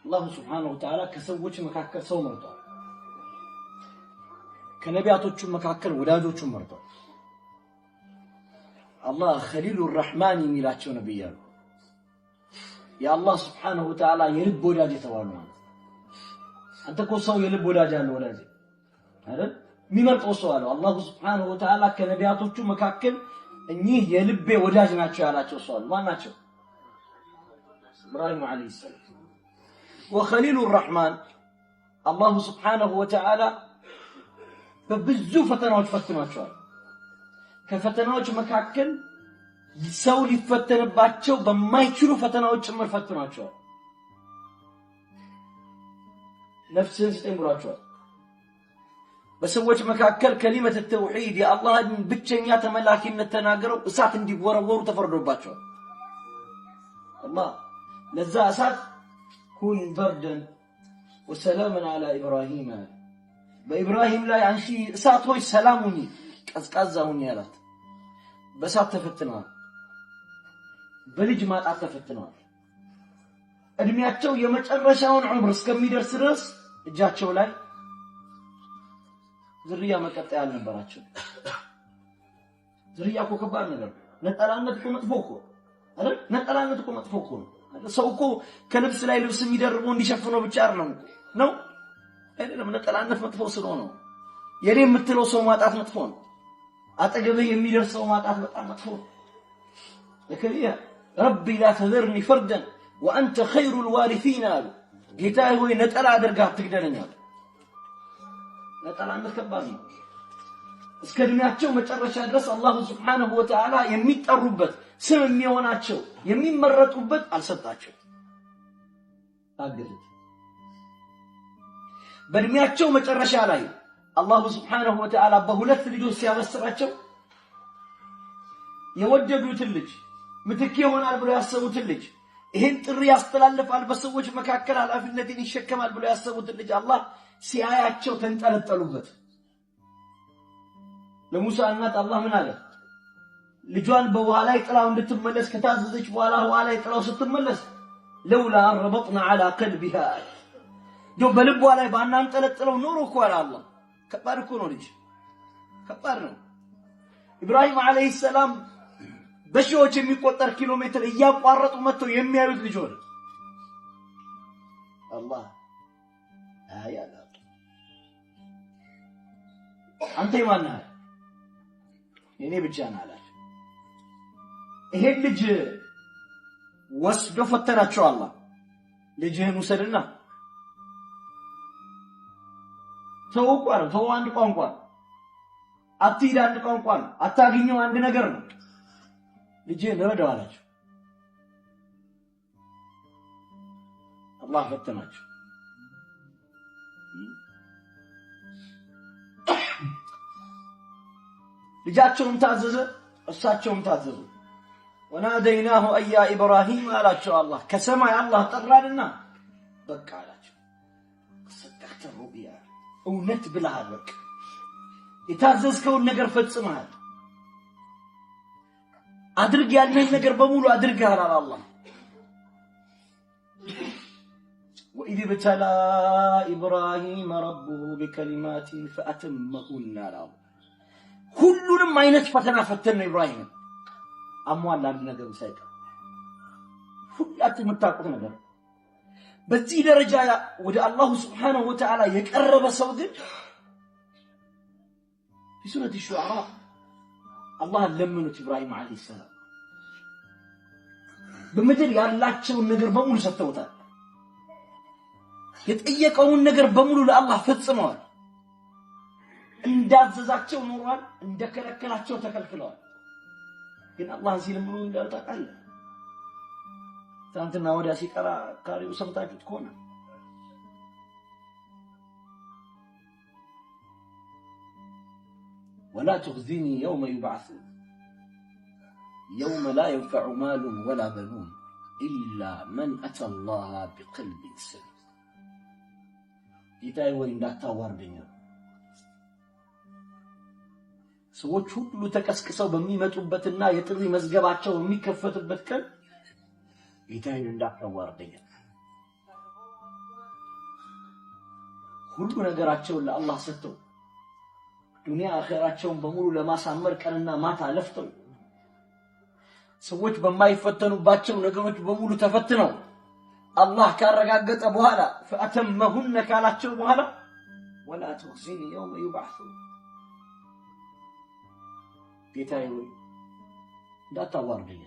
አላሁ ስብሓነሁ ወተዓላ ከሰዎች መካከል ሰው መርጧል። ከነቢያቶቹ መካከል ወዳጆቹን መርጧል። አላህ ኸሊሉ ረሕማን የሚላቸው ነቢይ አሉ። የአላህ ስብሓነሁ ወተዓላ የልብ ወዳጅ የተባሉ ማለት። አንተ እኮ ሰው የልብ ወዳጅ አለው፣ ወዳጅ አይደል? የሚመርጠው ሰው አለው። አላሁ ስብሓነሁ ወተዓላ ከነቢያቶቹ መካከል እኚህ የልቤ ወዳጅ ናቸው ያላቸው ሰው አሉ። ማን ናቸው? ኢብራሂም ዓለይሂ ሰላም። ወኸሊሉ ረሕማን አላሁ ስብሓነሁ ወተዓላ በብዙ ፈተናዎች ፈትኗቸዋል። ከፈተናዎች መካከል ሰው ሊፈተንባቸው በማይችሉ ፈተናዎች ጭምር ፈትኗቸዋል። ነፍስህን ስጠኝ ብሏቸዋል። በሰዎች መካከል ከሊመት ተውሒድ የአላህን ብቸኛ ተመላኪነት ተናግረው እሳት እንዲወረወሩ ተፈርዶባቸዋል። አላህ ለዛ እሳት ኩን በርደን ወሰላምን አላ ኢብራሂም አለ። በኢብራሂም ላይ አንቺ እሳት ሆይ ሰላም ሁኚ፣ ቀዝቃዛ ሁኚ አላት። በእሳት ተፈትነዋል። በልጅ ማጣት ተፈትነዋል። እድሜያቸው የመጨረሻውን ዑምር እስከሚደርስ ድረስ እጃቸው ላይ ዝርያ መቀጠያ አልነበራቸው። ዝርያ እኮ ከባድ ነገር ነው። ነጠላነት እኮ መጥፎ እኮ አይደል? ነጠላነት እኮ መጥፎ እኮ ነው። ሰው እኮ ከልብስ ላይ ልብስ የሚደርበው እንዲሸፍነው ብቻ አይደለም እኮ ነው አይደለም። ነጠላነት መጥፎ ስለሆነ ነው። የኔ የምትለው ሰው ማጣት መጥፎ ነው። አጠገብህ የሚደርስ ሰው ማጣት በጣም መጥፎ ነው። ዘከሪያ ረቢ ላ ተዘርኒ ፈርደን ወአንተ ኸይሩል ዋሪሲን አሉ። ጌታዬ ሆይ ነጠላ አድርገህ አትግደለኝ አሉ። ነጠላነት ከባድ ነው። እስከ እድሜያቸው መጨረሻ ድረስ አላሁ ስብሓነሁ ወተዓላ የሚጠሩበት ስም የሚሆናቸው የሚመረጡበት አልሰጣቸው፣ ታገዱት። በእድሜያቸው መጨረሻ ላይ አላሁ ስብሓነሁ ወተዓላ በሁለት ልጆች ሲያበስራቸው የወደዱትን ልጅ፣ ምትክ ይሆናል ብሎ ያሰቡትን ልጅ፣ ይሄን ጥሪ ያስተላልፋል፣ በሰዎች መካከል ኃላፊነትን ይሸከማል ብሎ ያሰቡትን ልጅ አላህ ሲያያቸው ተንጠለጠሉበት። ለሙሳ እናት አላህ ምን አለ? ልጇን በውሃ ላይ ጥላው እንድትመለስ ከታዘዘች በኋላ ውሃ ላይ ጥላው ስትመለስ ለውላ አን ረበጥና ዐላ ቀልቢሃ፣ እንደው በልቧ ላይ ባናንጠለጥለው ኖሮ እኮ አለ አላህ። ከባድ እኮ ነው ልጅ፣ ከባድ ነው። ኢብራሂም ዓለይሂ ሰላም በሺዎች የሚቆጠር ኪሎ ሜትር እያቋረጡ መጥተው የሚያዩት ልጅ ሆነ። አላህ አይ አለ፣ አንተ የማን ነህ? የኔ ብቻ ነህ አላቸው። ይሄን ልጅ ወስዶ ፈተናቸው። አላህ ልጅህን ውሰድና ተው እኮ አለው። ተው አንድ ቋንቋ ነው። አትሂድ አንድ ቋንቋ ነው። አታግኘው አንድ ነገር ነው። ልጅህን እረዳው አላቸው። አላህ ፈተናቸው። ልጃቸውም ታዘዘ፣ እሳቸውም ታዘዙ። ወናደይናሁ አያ ኢብራሂም አላቸው አላህ። ከሰማይ አላህ ጠራንና በቃ አላቸው። ሰደቅተ ሩእያ፣ እውነት ብለሃል። በቃ የታዘዝከውን ነገር ፈጽመሃል። አድርግ ያልንህን ነገር በሙሉ አድርገሃል አለ አላህ። ወኢዝ ብተላ ኢብራሂመ ረቡሁ ቢከሊማቲን ፈአተመሁነ አለ አላህ። ሁሉንም አይነት ፈተና ፈተን ነው ኢብራሂም አሟላ፣ አንድ ነገር ሳይቀር። ሁላችሁ የምታውቁት ነገር። በዚህ ደረጃ ወደ አላሁ ስብሓነሁ ወተዓላ የቀረበ ሰው ግን ፊ ሱረት ሹዓራ አላህን ለመኑት። ኢብራሂም ዓለይሂ ሰላም በምድር ያላቸውን ነገር በሙሉ ሰጥተውታል። የጠየቀውን ነገር በሙሉ ለአላህ ፈጽመዋል። እንዳዘዛቸው ኖሯል፣ እንደከለከላቸው ተከልክለዋል። ግን አላህን ሲለምኑ እንዳሉ ታውቃለህ። ትናንትና ወዲያ ሲቀራ ካሪው ሰምታችሁት ከሆነ ወላ ትኽዚኒ የውመ ዩብዓሱን የውመ ላ የንፈዑ ማሉን ወላ በኑን ኢላ መን አተ ላህ ቢቀልቢን ሰሊም። ጌታዬ ሆይ እንዳታዋርደኝ፣ ሰዎች ሁሉ ተቀስቅሰው በሚመጡበትና የጥሪ መዝገባቸው በሚከፈትበት ቀን ጌታዬን እንዳታዋርደኝ። ሁሉ ነገራቸውን ለአላህ ሰጥተው ዱንያ አኼራቸውን በሙሉ ለማሳመር ቀንና ማታ ለፍተው ሰዎች በማይፈተኑባቸው ነገሮች በሙሉ ተፈትነው አላህ ካረጋገጠ በኋላ ፈአተመሁነ ካላቸው በኋላ ወላ ትኽዚኒ የውመ ዩብዓሱን፣ ጌታዬ ሆይ እንዳታዋርደኝ።